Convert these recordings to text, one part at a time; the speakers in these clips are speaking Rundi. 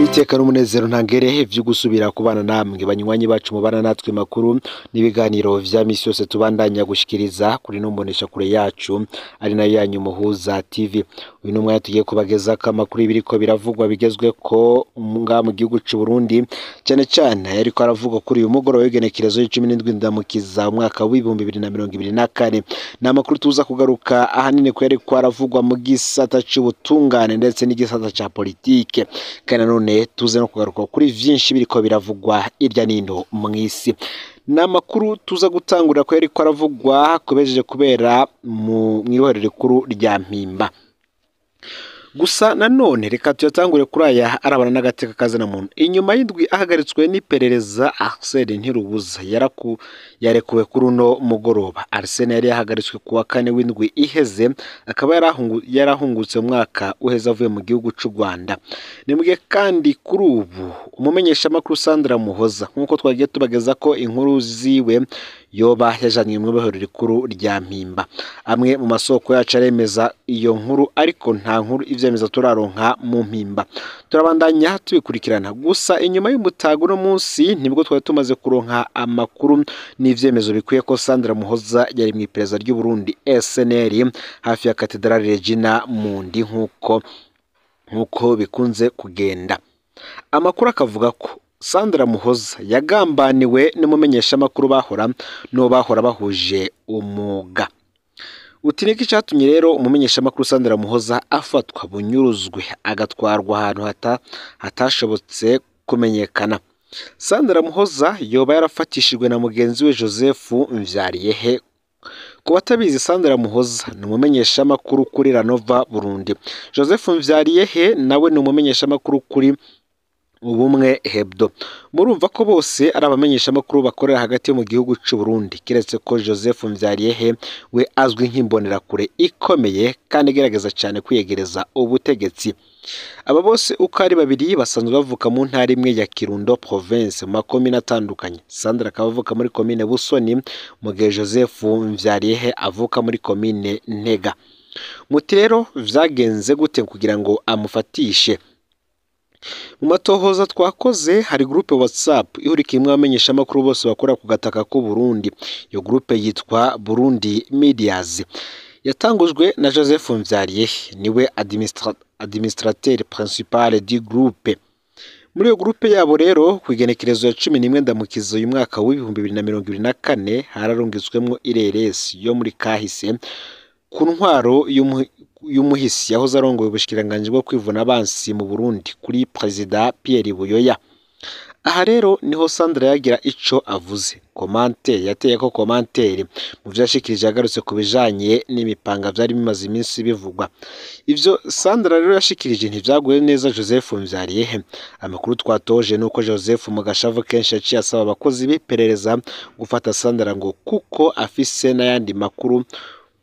Niteka n'umunezero ntangere vyo gusubira kubana namwe banywanyi bacu mubana natwe makuru n'ibiganiro vya misi yose tubandanya gushikiriza kuri nombonesha kure yacu ari nayo yanyu Muhuza TV. Uyu ni umwanya tugiye kubagezako amakuru y'ibiriko biravugwa bigezweko ngaha mu gihugu c'u Burundi, cane cane yariko aravugwa kuri uyu mugoroba w'igenekerezo y'17 Ndamukiza umwaka w'2024. Ni amakuru tuza kugaruka ahanini ko yariko aravugwa mu gisata c'ubutungane ndetse n'igisata ca politike, kandi nanone tuze no kugaruka kuri vyinshi biriko biravugwa irya nino mw'isi. Ni amakuru tuza gutangurira ko yariko aravugwa kubejeje kubera mu mw'ibohero rikuru rya Mpimba. Gusa nanone reka tuyatangure kuri aya arabana n'agateka kazina muntu. Inyuma y'indwi ahagaritswe n'iperereza, Arsene Ntirubuza yarekuwe kuri uno mugoroba. Arsene yari yahagaritswe kuwa kane w'indwi iheze, akaba yarahungutse mu mwaka uheze avuye mu gihugu c'u Rwanda. Ni kandi kuri ubu umumenyeshamakuru Sandra Muhoza, nk'uko twagiye tubageza ko inkuru ziwe, yoba yajanywe mu ibohero rikuru rya Mpimba. Amwe mu masoko yacu aremeza iyo nkuru, ariko nta nkuru ivyemeza turaronka mu Mpimba. Turabandanya tubikurikirana. Gusa inyuma y'umutaga uno munsi nibwo twari tumaze kuronka amakuru n'ivyemezo bikwiye ko Sandra Muhoza yari mu iperereza ry'u Burundi SNL hafi ya Katedrali Regina Mundi, nk'uko bikunze kugenda. Amakuru akavuga ko Sandra Muhoza yagambaniwe n'umumenyeshamakuru bahora n'uwo bahora bahuje umwuga. Uti niki catumye rero umumenyeshamakuru Sandra Muhoza afatwa bunyuruzwe agatwarwa ahantu hatashobotse kumenyekana? Sandra Muhoza yoba yarafatishijwe na mugenzi we Joseph Mvyariyehe. Ku batabizi, Sandra Muhoza ni umumenyeshamakuru kuri Ranova Burundi. Joseph Mvyariyehe nawe ni umumenyeshamakuru kuri Ubumwe Hebdo. Murumva ko bose ari abamenyeshamakuru bakorera hagati mu gihugu c'u Burundi, kiretse ko Joseph Mvyariyehe we azwi nk'imbonerakure ikomeye kandi igerageza cyane kwiyegereza ubutegetsi. Aba bose uko ari babiri basanzwe bavuka mu ntara imwe ya Kirundo province mu makomine atandukanye. Sandra akaba avuka muri komine Busoni, mu gihe Joseph Mvyariyehe avuka muri komine Ntega. Muti rero vyagenze gute kugira ngo amufatishe? Mu matohoza twakoze, hari groupe WhatsApp ihurikiyemwo abamenyeshamakuru bose bakora ku gataka k'u Burundi. Iyo groupe yitwa Burundi Medias. Yatangujwe na Joseph Mvyariyehe, niwe administrateur principal du groupe. Muri iyo groupe yabo rero, ku igenekerezo ya 11 Ndamukiza uyu mwaka w'2024, hararungitswemwo ireresi yo muri kahise ku ntwaro y'umuhisi yahoze arongoye ubushikiranganji bwo kwivuna abansi mu Burundi kuri Perezida Pierre Buyoya. Aha rero niho Sandra yagira ico avuze. Commentaire yateye ko commentaire mu vyo yashikirije, yagarutse ku bijanye n'imipanga vyari bimaze iminsi bivugwa. Ivyo Sandra rero yashikirije ntivyaguye neza Joseph Mvyariyehe. Amakuru twatoje nuko Joseph mu gashavu kenshi yaciye asaba abakozi b'iperereza gufata Sandra, ngo kuko afise n'ayandi makuru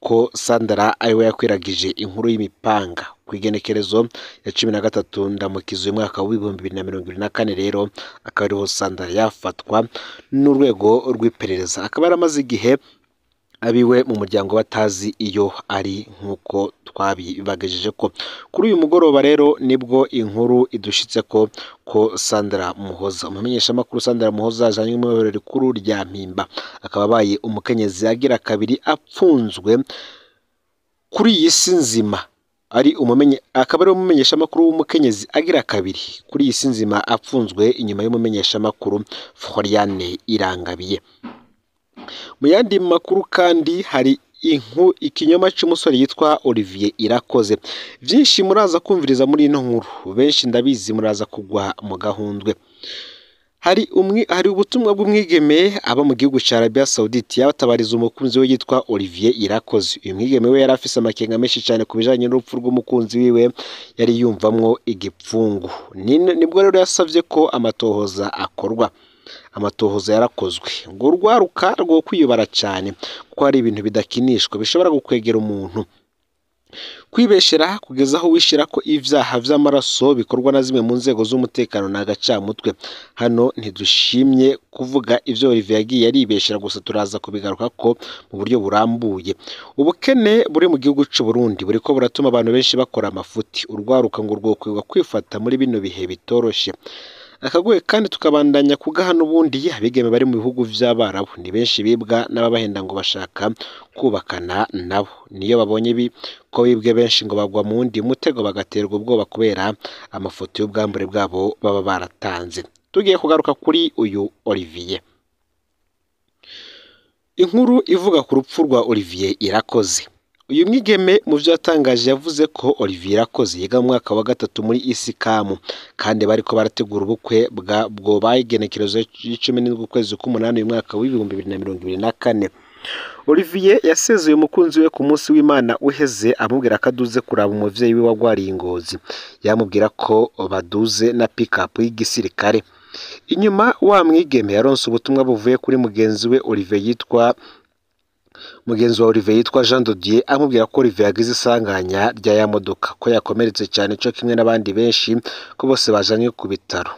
ko Sandra ariwe yakwiragije inkuru y'imipanga. Ku igenekerezo ya 13 Ndamukiza uyu mwaka w'2024 rero akaba ariho Sandra yafatwa n'urwego rw'iperereza, akaba yaramaze igihe abiwe mu muryango batazi iyo ari, nk'uko twabibagejeje ko kuri uyu mugoroba rero nibwo inkuru idushitse ko Sandra Muhoza, umumenyeshamakuru Sandra Muhoza, ajanywe mu ibohero rikuru rya Mpimba, akaba abaye umukenyezi agira kabiri apfunzwe kuri iyi si nzima, ari umumenye akaba ari umumenyeshamakuru w'umukenyezi agira kabiri kuri iyi si nzima apfunzwe inyuma y'umumenyeshamakuru Floriane Irangabiye. Mu yandi makuru kandi hari ikinyoma c'umusore yitwa Olivier Irakoze. Vyinshi muraza kumviriza muri ino nkuru, benshi ndabizi muraza kugwa mu gahundwe. Hari ubutumwa bw'umwigeme aba mu gihugu ca Arabia Saudite yabatabariza umukunzi we yitwa Olivier Irakoze. Uyu mwigeme we yari afise amakenga menshi cyane ku bijanye n'urupfu rw'umukunzi wiwe yari yumvamwo igipfungu. Nibwo rero yasavye ko amatohoza akorwa. Amatohoza yarakozwe, ngo urwaruka rwo kwiyubara cyane kuko hari ibintu bidakinishwa bishobora gukwegera umuntu. Kwibeshera kugeza aho wishira ko ivyaha vy'amaraso bikorwa na zimwe mu nzego z'umutekano ni agacamutwe. Hano ntidushimye kuvuga ivyo Olivier yagiye aribeshera, gusa turaza kubigaruka ko mu buryo burambuye. Ubukene buri mu gihugu c'u Burundi buriko buratuma abantu benshi bakora amafuti. Urwaruka ngo rwokwirwa kwifata muri bino bihe bitoroshe. Akagoye kandi tukabandanya kugaha n'ubundi abigeme bari mu bihugu vy'Abarabu ni benshi bibwa n'ababahenda ngo bashaka kubakana nabo. Niyo babonye ko bibwe benshi ngo bagwa mu wundi mutego bagaterwa ubwoba kubera amafoto y'ubwambure bwabo baba baratanze. Tugiye kugaruka kuri uyu Olivier. Inkuru ivuga ku rupfu rwa Olivier Irakoze. Uyu mwigeme mu vyo yatangaje yavuze ko Olivier Irakoze yiga mu mwaka wa 3 muri Isikamu, kandi bariko barategura ubukwe bwobaye igenekerezo y'17 ukwezi k'umunani uyu mwaka w'2024. Olivier yasezeye umukunzi we ku munsi w'Imana uheze amubwira ko aduze kuraba umuvyeyi we wagwariye ingozi. Yamubwira ko baduze na pick-up y'igisirikare. Inyuma wa mwigeme yaronse ubutumwa buvuye kuri mugenzi we Olivier yitwa mugenzi wa Olivier yitwa Jean de Dieu amubwira ko Olivier yagize isanganya rya ya modoka, ko yakomeretse cyane cyo kimwe n'abandi benshi, ko bose bajanywe ku bitaro,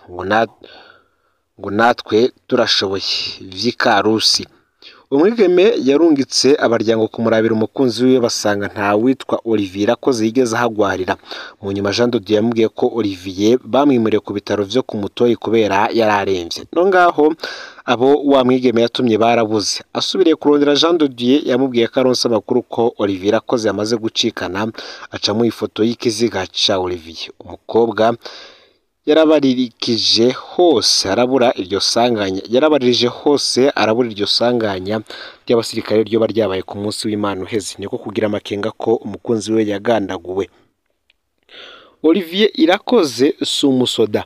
ngo natwe turashoboye vy'ikarusi. Umwigeme yarungitse abaryango kumurabira umukunzi wiwe basanga nta witwa Olivier Irakoze yigeze ahagwarira. Mu nyuma Jean de Dieu yamubwiye ko Olivier bamwimuriye ku bitaro vyo ku Mutoyi kubera yararemvye. No ngaho abo wa mwigeme yatumye barabuze. Asubiriye kurondera Jean de Dieu yamubwiye ko aronse amakuru ko Olivier Irakoze yamaze gucikana, acamo ifoto y'ikiziga ca Olivier. Umukobwa yarabaririkije hose arabura iryo sanganya, yarabaririje hose arabura iryo sanganya ry'abasirikare ryo ryabaye ku munsi w'Imana uheze, niko kugira amakenga ko umukunzi we yagandaguwe. Olivier Irakoze si umusoda.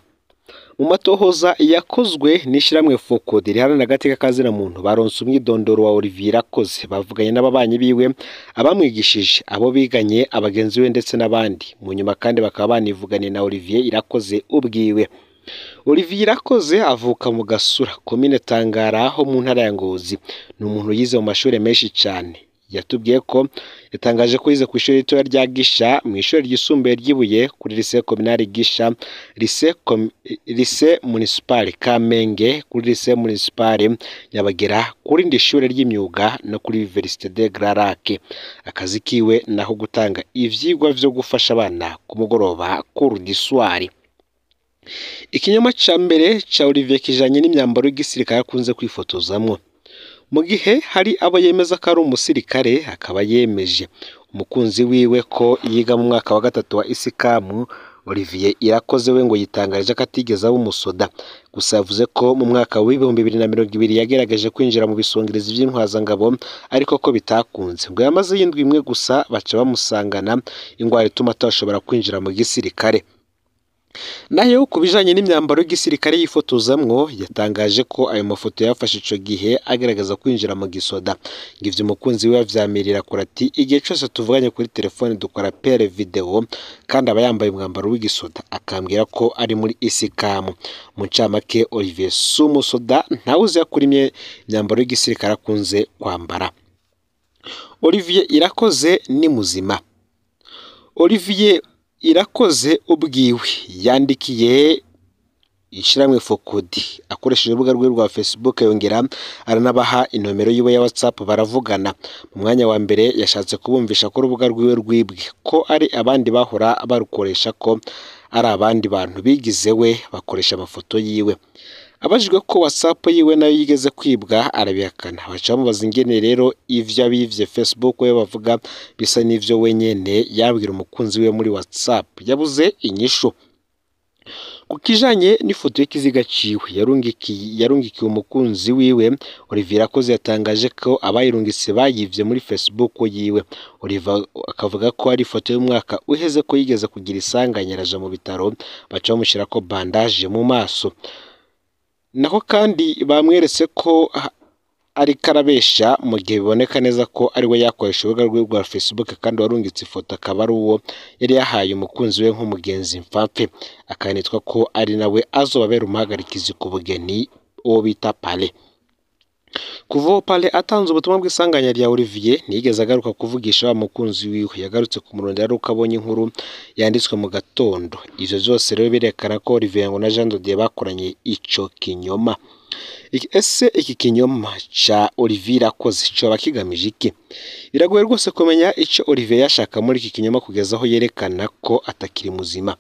Mu matohoza yakozwe n'ishiramwe Focode riharanira agateka kazina muntu, baronse umwidondoro wa Olivier Irakoze, bavuganye n'ababanyi biwe, abamwigishije, abo biganye, abagenzi be ndetse n'abandi. Mu nyuma kandi bakaba banivuganiye na Olivier Irakoze ubwiwe. Olivier Irakoze avuka mu Gasura, komine Tangara ho mu ntara ya Ngozi. Ni umuntu yize mu mashuri menshi cyane. Yatubwiye ko yatangaje ko yize ku ishuri ritoya rya Gisha, mu ishuri ryisumbuye ry'Ibuye, kuri lycée communale Gisha, lycée municipal Kamenge, kuri lycée municipal Nyabagera, kuri rindi shure ry'imyuga no kuri Université de Grand Lac. Akazi kiwe naho gutanga ivyigwa vyo gufasha abana ku mugoroba cours du soir. Ikinyoma ca mbere ca Olivier kijanye n'imyambaro y'igisirikare akunze kwifotozamwo. Mu gihe hari abo yemeza ko ari umusirikare, akaba yemeje umukunzi wiwe ko yiga mu mwaka wa 3 wa Isikamu. Olivier Irakoze we ngo yitangarije ko atigeze aba umusoda, gusa yavuze ko mu mwaka w'2020 yagerageje kwinjira mu bisongerezi vy'intwazangabo ariko ko bitakunze. Ngo yamaze y'indwi imwe gusa baca bamusangana ingwara ituma atashobora kwinjira mu gisirikare. Nayo ku bijanye n'imyambaro y'igisirikare yifotozamwo, yatangaje ko ayo mafoto yafashe ico gihe agaragaza kwinjira mu gisoda. Ngo ivyo umukunzi we avyamirira kure, ati igihe cose tuvuganye kuri telefone dukora pere video kandi aba yambaye umwambaro w'igisoda, akambwira ko ari muri Isikamu. Mu ncamake Olivier si umusoda, ntawuzi yakura imyambaro y'igisirikare akunze kwambara. Olivier Irakoze ni muzima. Olivier Irakoze ubwiwe yandikiye ishiramwe Focode akoresheje urubuga rwe rwa Facebook, yongera aranabaha inomero yiwe ya WhatsApp baravugana. Mu mwanya wa mbere yashatse kubumvisha ko urubuga rwiwe rwibwe, ko ari abandi bahora barukoresha, ko ari abandi bantu bigize we bakoresha amafoto yiwe. Abajijwe ko WhatsApp yiwe nayo yigeze kwibwa arabihakana. Baca bamubaza ingene rero ivyo abivye Facebook we bavuga bisa n'ivyo wenyene yabwira umukunzi we muri WhatsApp. Yabuze inyishu. Ku kijanye n'ifoto y'ikiziga ciwe yarungikiye umukunzi wiwe, Olivier Irakoze yatangaje ko abayirungitse bayivye muri Facebook yiwe. Olivier akavuga ko ari ifoto y'umwaka uheze, ko yigeze kugira isanganya araja mu bitaro baca bamushirako bandage mu maso. Naho kandi bamweretse ko ariko arabesha mu gihe biboneka neza ko ari we yakoresha urubuga rwe rwa Facebook, kandi warungitse ifoto akaba ari uwo yari yahaye umukunzi we nk'umugenzi mfapfe, akanitwa ko ari nawe azobabera umuhagarikizi ku bugeni, uwo bita pale. Kuva uwo Pale atanze ubutumwa bw'isanganya rya Olivier, ntiyigeze agaruka kuvugisha wa mukunzi wiwe. Yagarutse kumurondera ari uko abonye inkuru yanditswe mu gatondo. Ivyo vyose rero birerekana ko Olivier ngo na Jean de Dieu bakoranye ico kinyoma. Ese iki kinyoma ca Olivier Irakoze coba kigamije iki? Biragoye rwose kumenya ico Olivier yashaka muri iki kinyoma kugeza aho yerekana ko atakiri muzima.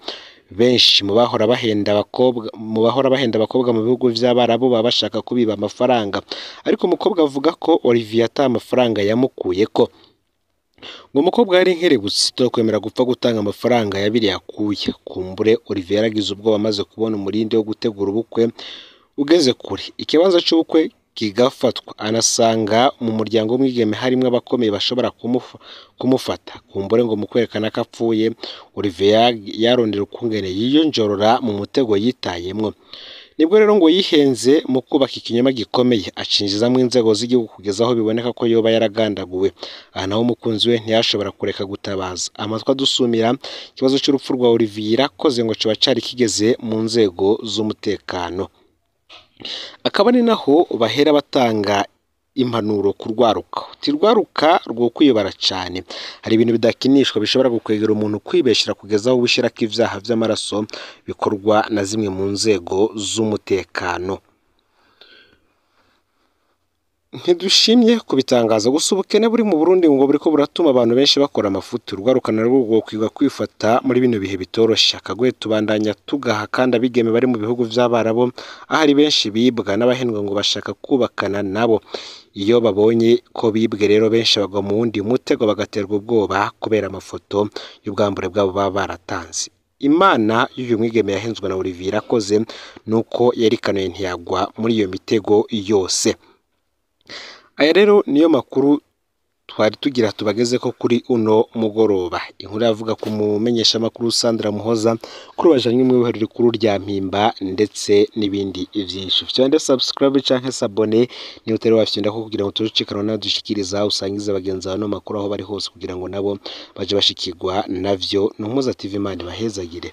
Benshi mu bahora bahenda abakobwa mu bahora bahenda abakobwa mu bihugu vy'Abarabu baba bashaka kubiba amafaranga, ariko umukobwa avuga ko Olivier ata amafaranga yamukuyeko. Ngo umukobwa yari inkerebutsi kwemera gupfa gutanga amafaranga yabiriye akuye. Kumbure Olivier yaragize ubwoba amaze kubona umurindi wo gutegura ubukwe ugeze kure, ikibanza c'ubukwe kigafatwa, anasanga mu muryango w'umwigeme harimwo abakomeye bashobora kumufata. Kumbure ngo mu kwerekana ko apfuye, Olivier yarondera ukungene yiyonjorora mu mutego yitayemwo. Nibwo rero ngo yihenze mu kubaka ikinyoma gikomeye, acinjizamwo inzego z'igihugu kugeza aho biboneka ko yoba yaragandaguwe. Aha naho umukunzi we ntiyashobora kureka gutabaza. Amatwi adusumira, ikibazo c'urupfu rwa Olivier Irakoze ngo coba cari kigeze mu nzego z'umutekano. Akaba ari naho bahera batanga impanuro ku rwaruka. Uti rwaruka rwo kwiyobara cane, hari ibintu bidakinishwa bishobora gukwegera umuntu kwibeshera kugeza aho wishirako ivyaha vy'amaraso bikorwa na zimwe mu nzego z'umutekano. Ntidushimye kubitangaza, gusa ubukene buri mu Burundi ngo buriko buratuma abantu benshi bakora amafuti. Urwaruka narwo rwokwiga kwifata muri bino bihe bitoroshe. Akagohe tubandanya tugaha kandi abigeme bari mu bihugu vy'Abarabu, aho ari benshi bibwa n'abahendwa ngo bashaka kubakana nabo. Iyo babonye ko bibwe rero benshi bagwa mu wundi mutego bagaterwa ubwoba kubera amafoto y'ubwambure bwabo baba baratanze. Imana y'uyu mwigeme yahenzwe na Olivier Irakoze nuko yarikanuye ntiyagwa muri iyo mitego yose. Aya rero niyo makuru twari tugira tubageze ko kuri uno mugoroba. Inkuru yavuga ku mumenyeshamakuru Sandra Muhoza kuri bajanywe mu ibohero rikuru rya Mpimba ndetse n'ibindi vyinshi. Fyonde subscribe canke s'abonner niba utari wafyonda ko kugira ngo turucikanwa nawe dushikiriza, usangize bagenzi bawe no makuru aho bari hose kugira ngo nabo baje bashikirwa navyo. Ni Umuhoza TV, Imana ibahezagire.